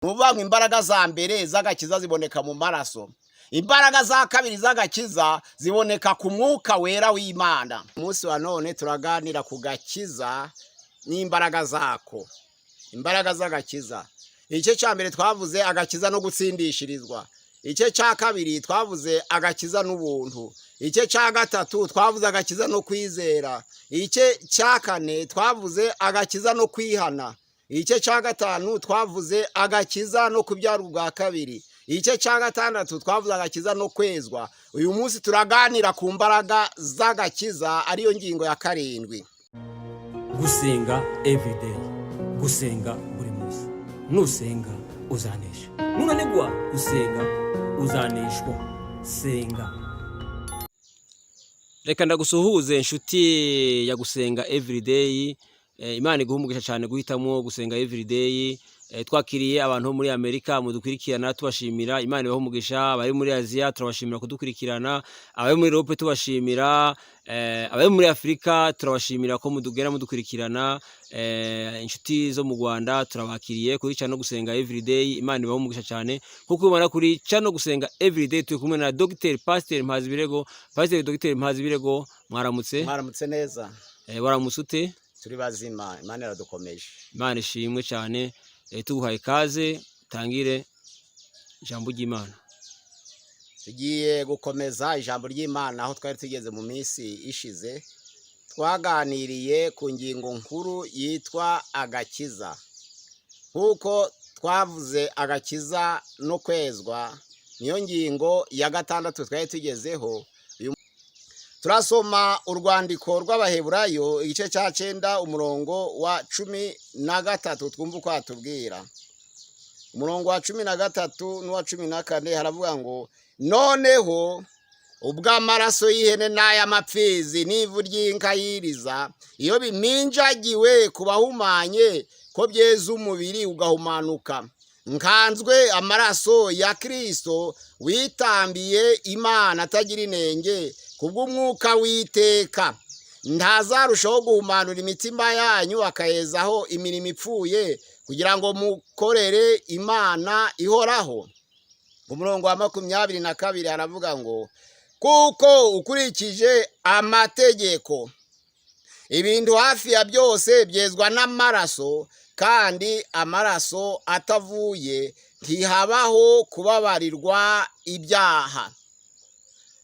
Ni ukuvuga ngo imbaraga za mbere z'agakiza ziboneka mu maraso, imbaraga za kabiri z'agakiza ziboneka ku Mwuka Wera w'Imana. Umunsi wa none turaganira ku gakiza n'imbaraga zako, imbaraga z'agakiza. Igice cya mbere twavuze agakiza no gutsindishirizwa. Igice cya kabiri twavuze agakiza n'ubuntu. Igice cya gatatu twavuze agakiza no kwizera. Igice cya kane twavuze agakiza no kwihana. Igice cya gatanu twavuze agakiza no kubyara ubwa kabiri. Igice cya gatandatu twavuze agakiza no kwezwa. Uyu munsi turaganira ku mbaraga z'agakiza, ariyo ngingo ya karindwi. Gusenga everyday, gusenga buri munsi. Nusenga uzanesha, nunanigwa gusenga uzaneshwa. Senga. Reka ndagusuhuze, inshuti ya Gusenga Everyday. Imana iguha umugisha cyane guhitamo Gusenga Everyday. Twakiriye abantu bo muri Amerika mudukurikirana, tubashimira, Imana ibahe umugisha. Abari muri Aziya turabashimira kudukurikirana, abari muri Europe tubashimira, abari muri Afurika turabashimira ko mudugera mudukurikirana. Inshuti zo mu Rwanda turabakiriye kuri channel Gusenga Everyday. Imana ibahe umugisha cyane. Nkuko ubibona, kuri channel Gusenga Everyday turi kumwe na Dr Pasteur Mpazibirego. Pasteur Dr Mpazibirego, mwaramutse? Mwaramutse neza. Waramutse ute? Turi bazima, Imana iradukomeje. Imana ishimwe cyane. Tuguhaye ikaze, tangire ijambo ry'Imana. Tugiye gukomeza ijambo ry'Imana aho twari tugeze mu minsi ishize. Twaganiriye ku ngingo nkuru yitwa agakiza. Nk'uko twavuze agakiza no kwezwa, niyo ngingo ya gatandatu twari tugezeho. Turasoma urwandiko rw'Abaheburayo, igice cya 9, umurongo wa 13, twumva uko hatubwira. Umurongo wa 13 n'uwa 14 haravuga ngo: "Noneho ubw'amaraso y'ihene n'ay'amapfizi n'ivu ry'inka yiriza, iyo biminjagiwe ku bahumanye, ko byeza umubiri ugahumanuka, nkanzwe amaraso ya Kirisito witambiye Imana atagira inenge kubw'umwuka w'iteka, ntazarushaho guhumanura imitima yanyu akayezaho imirimo ipfuye kugira ngo mukorere Imana ihoraho?" Umurongo wa 22 haravuga ngo: "Kuko ukurikije amategeko ibintu hafi ya byose byezwa n'amaraso, kandi amaraso atavuye ntihabaho kubabarirwa ibyaha."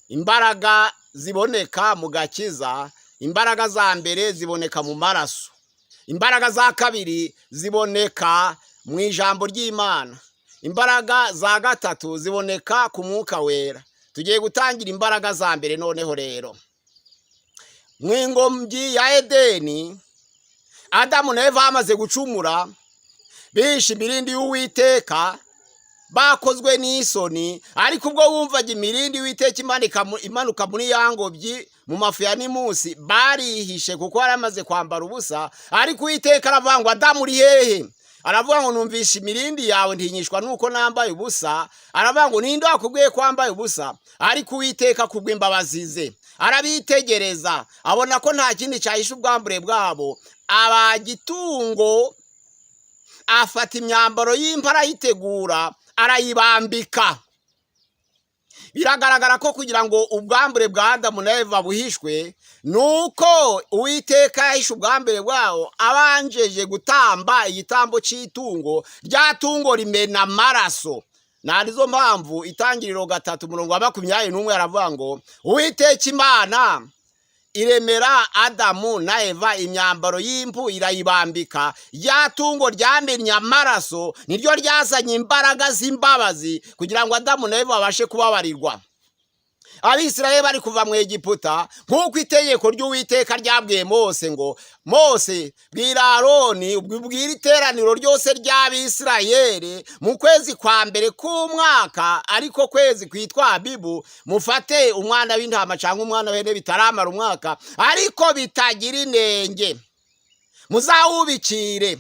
Imbaraga ziboneka mu gakiza: imbaraga za mbere ziboneka mu maraso, imbaraga za kabiri ziboneka mu ijambo ry'Imana, imbaraga za gatatu ziboneka ku Mwuka Wera. Tugiye gutangira imbaraga za mbere. Noneho rero, mu ingobyi ya Edeni, Adamu na Eva bamaze gucumura, bishe imirindi y'Uwiteka, bakozwe n'isoni. Ariko ubwo bumvaga imirindi y'Uwiteka imanuka muri ya ngobyi mu mafu ya nimusi, barihishe kuko yari amaze kwambara ubusa. Ariko Uwiteka aravuga ngo: "Adamu, uri hehe?" Aravuga ngo: "Numvishe imirindi yawe, ntinyishwa nuko nambaye ubusa." Aravuga ngo: "Ninde wakubwiye ko wambaye ubusa?" Ariko Uwiteka kubw'imbabazi ze arabitegereza, abona ko nta kindi cyahisha ubwambure bwabo, abaga itungo, afata imyambaro y'impu, arayitegura, arayibambika. Biragaragara ko kugira ngo ubwambure bwa Adamu na Eva buhishwe, ni uko Uwiteka yahishe ubwambure bwabo abanjeje gutamba igitambo cy'itungo, rya tungo rimena amaraso. Nizo mpamvu Itangiriro 3, umurongo wa 21 aravuga ngo: "Uwiteka Imana iremera Adamu na Eva imyambaro y'impu, irayibambika." Rya tungo ryamennye amaraso niryo ryazanye imbaraga z'imbabazi kugira ngo Adamu na Eva babashe kubabarirwa. Abisirayeli bari kuva mu Egiputa, nk'uko itegeko ry'Uwiteka ryabwiye Mose ngo: "Mose, bwira Aroni, ubwire iteraniro ryose ry'Abisirayeli, mu kwezi kwa mbere k'umwaka, ariko kwezi kwitwa Abibu, mufate umwana w'intama cyangwa umwana w'ihene bitaramara umwaka ariko bitagira inenge, muzawubikire.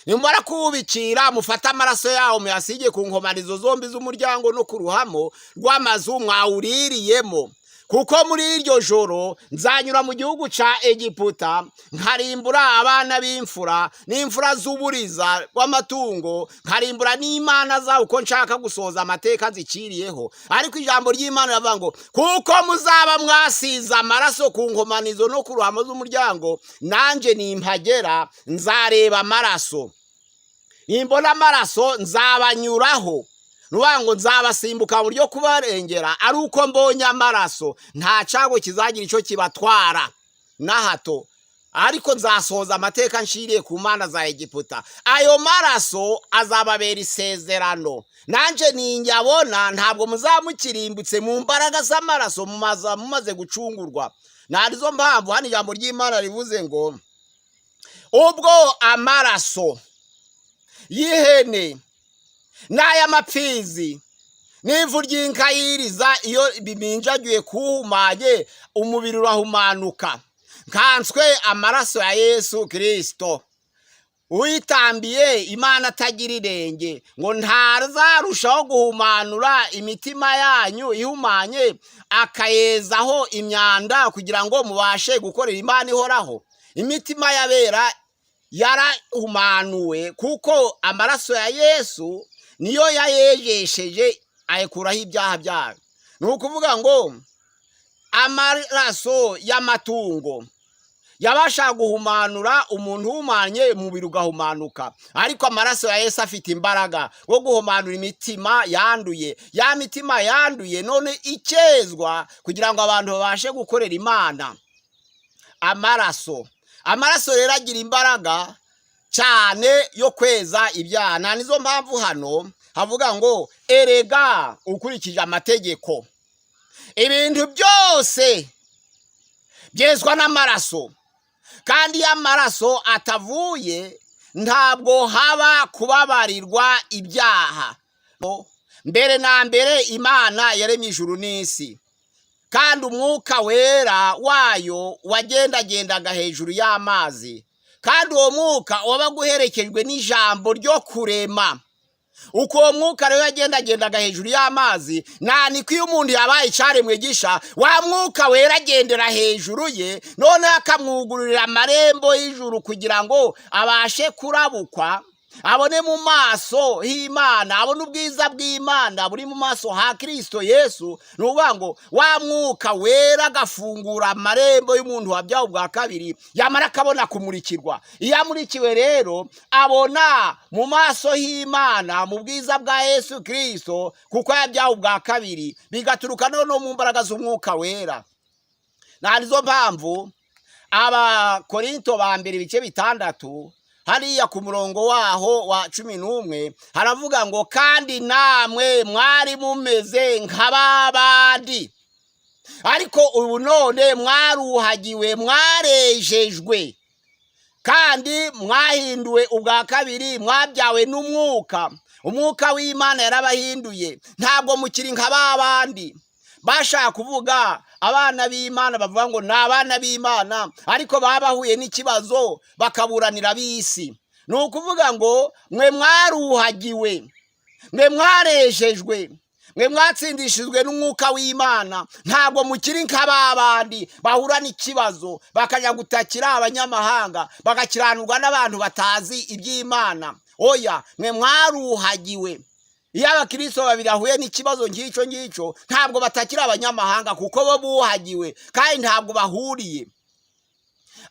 Nimumara kuwubikira, mufate amaraso yawo muyasige ku nkomanizo zombi z'umuryango no ku ruhamo rw'amazu mwawuririyemo." Kuko muri iryo joro nzanyura mu gihugu cya Egiputa, nkarimbura abana b'imfura n'imfura z'uburiza bw'amatungo, nkarimbura n'imana zabo, uko nshaka gusohoza amateka ziciriyeho. Ariko ijambo ry'Imana riravuga ngo: "Kuko muzaba mwasize amaraso ku nkomanizo no ku ruhamo z'umuryango, nanjye nimpagera nzareba amaraso, nimbona amaraso nzabanyuraho." Nuvuga ngo nzabasimbuka mu buryo kubarengera ari uko mbonye amaraso. Nta cyago kizagira icyo kibatwara na hato, ariko nzasohoza amateka nshiriye ku mana za Egiputa. Ayo maraso azababera isezerano, nanjye ninyabona ntabwo muzamukirimbutse mu mbaraga z'amaraso mumaze gucungurwa. Narizo mpamvu hano ijambo ry'Imana rivuze ngo ubwo amaraso y'ihene n'ay'amapfizi n'ivu ry'inkayiriza iyo biminjagiwe kuhumanye umubiri urahumanuka, nkanswe amaraso ya Yesu Kirisito uwitambiye Imana atagira irenge, ngo ntazarushaho guhumanura imitima yanyu ihumanye, akayezaho imyanda, kugira ngo mubashe gukorera Imana ihoraho? Imitima y'abera yarahumanuwe, kuko amaraso ya Yesu niyo yayejesheje, ayikuraho ibyaha byayo. Ni ukuvuga ngo amaraso y'amatungo yabasha guhumanura umuntu uhumanye, umubiri ugahumanuka, ariko amaraso ya Yesu afite imbaraga wo guhumanura imitima yanduye. Ya mitima yanduye none ikezwa kugira ngo abantu babashe gukorera Imana. Amaraso rero agira imbaraga cyane yo kweza ibyaha. Nta nizo mpamvu hano havuga ngo erega ukurikije amategeko ibintu byose byezwa n'amaraso, kandi iyo amaraso atavuye ntabwo haba kubabarirwa ibyaha. Mbere na mbere Imana yaremye ijuru n'isi, kandi Umwuka Wera wayo wagendagendaga hejuru y'amazi, kandi uwo mwuka wabaga uherekejwe n'ijambo ryo kurema. Uko uwo mwuka rero yagendagendaga hejuru y'amazi, niko iyo umuntu yabaye icyaremwe gisha, wa Mwuka Wera agendera hejuru ye, noneho akamwugururira amarembo y'ijuru kugira ngo abashe kurabukwa, abone mu maso h'Imana, abone ubwiza bw'Imana buri mu maso ha Kirisito Yesu. Ni ukuvuga ngo wa Mwuka Wera agafungura amarembo y'umuntu wabyawe ubwa kabiri, yamara akabona kumurikirwa. Iyo amurikiwe rero abona mu maso h'Imana, mu bwiza bwa Yesu Kirisito, kuko yabyawe ubwa kabiri, bigaturuka noneho mu mbaraga z'Umwuka Wera. Nizo mpamvu Abakorinto ba mbere ibice 6 hariya ku murongo waho wa 11 haravuga ngo: "Kandi namwe mwari mumeze nk'ababandi, ariko ubu none mwaruhagiwe, mwarejejwe, kandi mwahinduwe ubwa kabiri, mwabyawe n'umwuka. Umwuka w'Imana yarabahinduye, ntabwo mukiri nka babandi." Bashaka kuvuga abana b'Imana bavuga ngo ni abana b'Imana, ariko baba bahuye n'ikibazo bakaburanira ab'isi. Ni ukuvuga ngo mwe mwaruhagiwe, mwe mwarejejwe, mwe mwatsindishijwe n'Umwuka w'Imana, ntabwo mukiri nk'ababandi bahura n'ikibazo bakajya gutakira abanyamahanga, bagakiranurwa n'abantu batazi iby'Imana. Oya, mwe mwaruhagiwe. Iyo abakristo babiri bahuye n'ikibazo nk'icyo ngicyo, ntabwo batakira abanyamahanga, kuko bo buhagiwe kandi ntabwo bahuriye.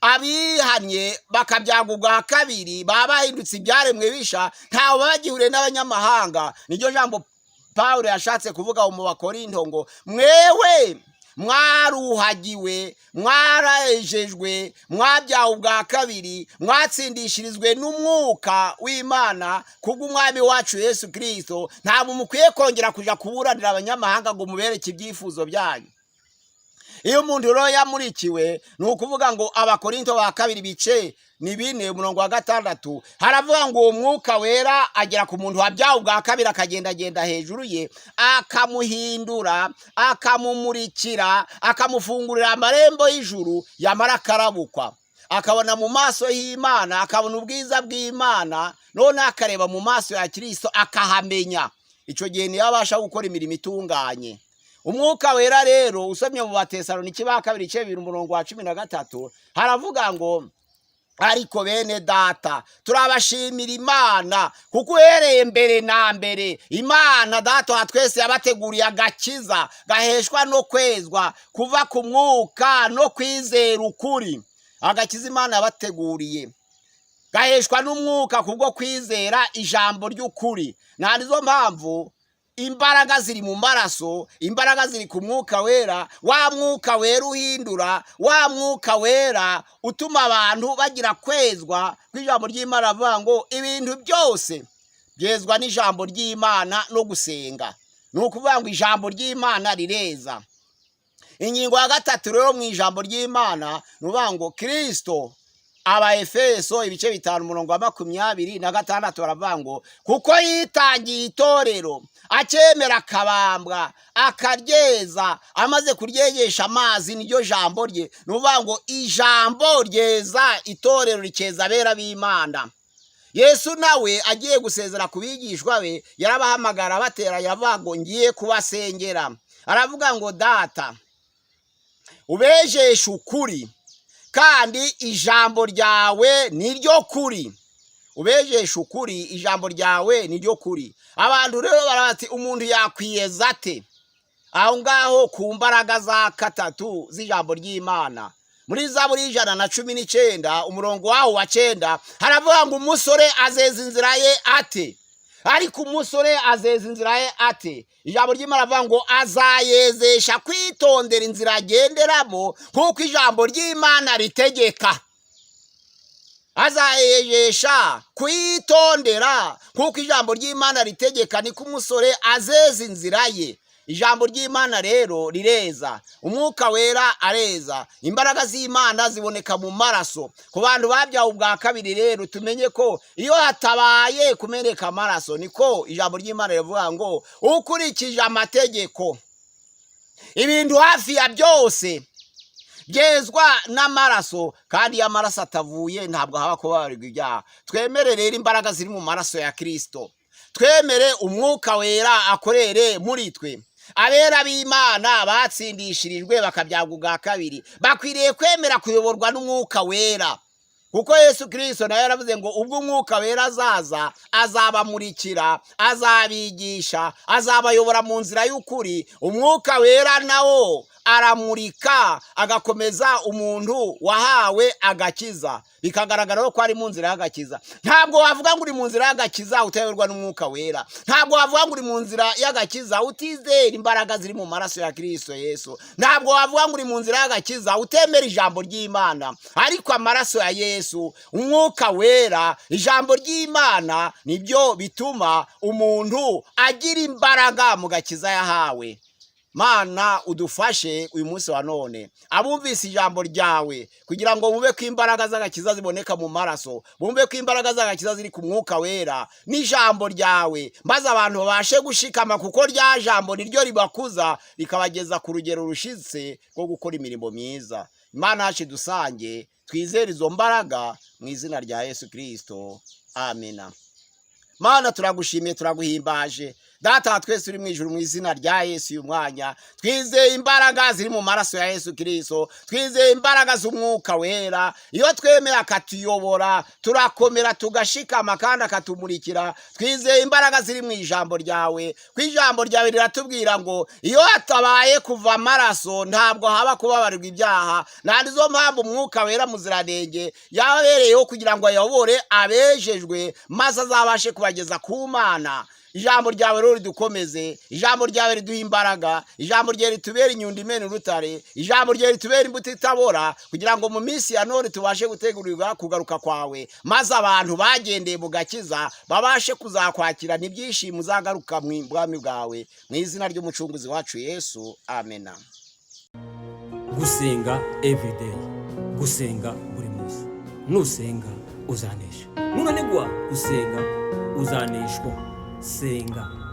Abihannye bakabyaga ubwa kabiri baba bahindutse ibyaremwe bisha, ntawe baba bagihuriye n'abanyamahanga. Niryo jambo Pawulo yashatse kuvuga mu Bakorinto ngo: "Mwewe mwaruhagiwe, mwarejejwe, mwabyawe ubwa kabiri, mwatsindishirizwe n'Umwuka w'Imana kubw'Umwami wacu Yesu Kirisito. Ntabwo mukwiye kongera kujya kuburanira abanyamahanga ngo mubereke ibyifuzo byanyu." Iyo umuntu rero yamurikiwe, ni ukuvuga ngo Abakorinto ba kabiri bice ni 4 umurongo wa 6 haravuga ngo uwo Mwuka Wera agera ku muntu wabyawe ubwa kabiri, akagendagenda hejuru ye, akamuhindura, akamumurikira, akamufungurira amarembo y'ijuru, yamara akarabukwa, akabona mu maso h'Imana, akabona ubwiza bw'Imana, none akareba mu maso ya Kirisito akahamenya. Icyo gihe niyo abasha gukora imirimo itunganye. Umwuka wera rero, usomye mu Batesaloniki ba kabiri ibice 2 umurongo wa 13, haravuga ngo: "Ariko bene data, turabashimira Imana, kuko uhereye mbere na mbere Imana Data wa twese yabateguriye agakiza gaheshwa no kwezwa kuva ku mwuka no kwizera ukuri." Agakiza Imana yabateguriye gaheshwa n'umwuka kubwo kwizera ijambo ry'ukuri. Nta nizo mpamvu imbaraga ziri mu maraso, imbaraga ziri ku mwuka wera, wa mwuka wera uhindura, wa mwuka wera utuma abantu bagira kwezwa kw'ijambo ry'Imana. Avuga ngo ibintu byose byezwa n'ijambo ry'Imana no gusenga. Ni ukuvuga ngo ijambo ry'Imana rireza. Ingingo ya gatatu rero mu ijambo ry'Imana ni ukuvuga ngo Kirisito. Abaefeso ibice 5 umurongo wa 26 baravuga ngo: "Kuko yitangiye itorero, akemera akabambwa, akaryeza, amaze kuryegesha amazi niryo jambo rye." Ni ukuvuga ngo ijambo ryeza itorero, rikeza abera b'Imana. Yesu nawe agiye gusezera ku bigishwa be, yarabahamagara, batera, aravuga ngo: "Ngiye kubasengera." Aravuga ngo: "Data, ubejeshe ukuri, kandi ijambo ryawe ni ryo kuri. Ubejeshe ukuri, ijambo ryawe ni ryo kuri." Abantu rero barabati: "Umuntu yakwiyeza ate?" Aho ngaho ku mbaraga za gatatu z'ijambo ry'Imana, muri Zaburi 119 umurongo wawo wa 9, haravuga ngo: "Umusore azeza inzira ye ate?" Ariko umusore azeza inzira ye ate? Ijambo ry'Imana avuga ngo azayezesha kwitondera inzira agenderamo nk'uko ijambo ry'Imana ritegeka. Azayejesha kuyitondera nk'uko ijambo ry'Imana ritegeka, niko umusore azeza inzira ye. Ijambo ry'Imana rero rireza, umwuka wera areza, imbaraga z'Imana ziboneka mu maraso ku bantu babyawe ubwa kabiri. Rero tumenye ko iyo hatabaye kumeneka amaraso, niko ijambo ry'Imana rivuga ngo ukurikije amategeko, ibintu hafi ya byose byezwa n'amaraso, kandi iyo amaraso atavuye ntabwo haba kubabarirwa ibyaha. Twemere rero imbaraga ziri mu maraso ya Kirisito, twemere umwuka wera akorere muri twe. Abera b'Imana batsindishirijwe bakabyagwa ubwa kabiri bakwiriye kwemera kuyoborwa n'umwuka wera, kuko Yesu Kirisito nawe yaravuze ngo ubwo umwuka wera azaza, azabamurikira, azabigisha, azabayobora mu nzira y'ukuri. Umwuka wera nawo aramurika, agakomeza umuntu wahawe agakiza, bikagaragara ko ari mu nzira y'agakiza. Ntabwo wavuga ngo uri mu nzira y'agakiza utayoborwa n'umwuka wera. Ntabwo wavuga ngo uri mu nzira y'agakiza utizera imbaraga ziri mu maraso ya Kirisito Yesu. Ntabwo wavuga ngo uri mu nzira y'agakiza utemera ijambo ry'Imana. Ariko amaraso ya Yesu, umwuka wera, ijambo ry'Imana nibyo bituma umuntu agira imbaraga mu gakiza yahawe. Mana, udufashe uyu munsi wa none, abumvise ijambo ryawe, kugira ngo bumve ko imbaraga z'agakiza ziboneka mu maraso, bumve ko imbaraga z'agakiza ziri ku mwuka wera n'ijambo ryawe, maze abantu babashe gushikama, kuko rya jambo niryo ribakuza rikabageza ku rugero rushitse rwo gukora imirimo myiza. Imana yacu dusange, twizere izo mbaraga mu izina rya Yesu Kirisito, amena. Mana, turagushimiye, turaguhimbaje, Data wa twese uri mu ijuru. Mu izina rya Yesu, uyu mwanya twizeye imbaraga ziri mu maraso ya Yesu Kirisito, twizeye imbaraga z'umwuka wera. Iyo twemeye akatuyobora, turakomera, tugashikama, kandi akatumurikira. Twizeye imbaraga ziri mu ijambo ryawe, ko ijambo ryawe riratubwira ngo iyo hatabaye kuva amaraso ntabwo haba kubabarirwa ibyaha. Nta nizo mpamvu umwuka wera muziranenge yabereyeho kugira ngo ayobore abejejwe, maze azabashe kubageza ku Mana. Ijambo ryawe rero ridukomeze, ijambo ryawe riduha imbaraga, ijambo ryawe ritubera inyundo imena urutare, ijambo ryawe ritubera imbuto itabora, kugira ngo mu minsi ya none tubashe gutegurirwa kugaruka kwawe, maze abantu bagendeye mu gakiza babashe kuzakwakirana ibyishimo uzagaruka mu bwami bwawe. Mu izina ry'Umucunguzi wacu Yesu, amena. Gusenga everyday, gusenga buri munsi. Nusenga uzanesha, nunanigwa gusenga uzaneshwa. Senga.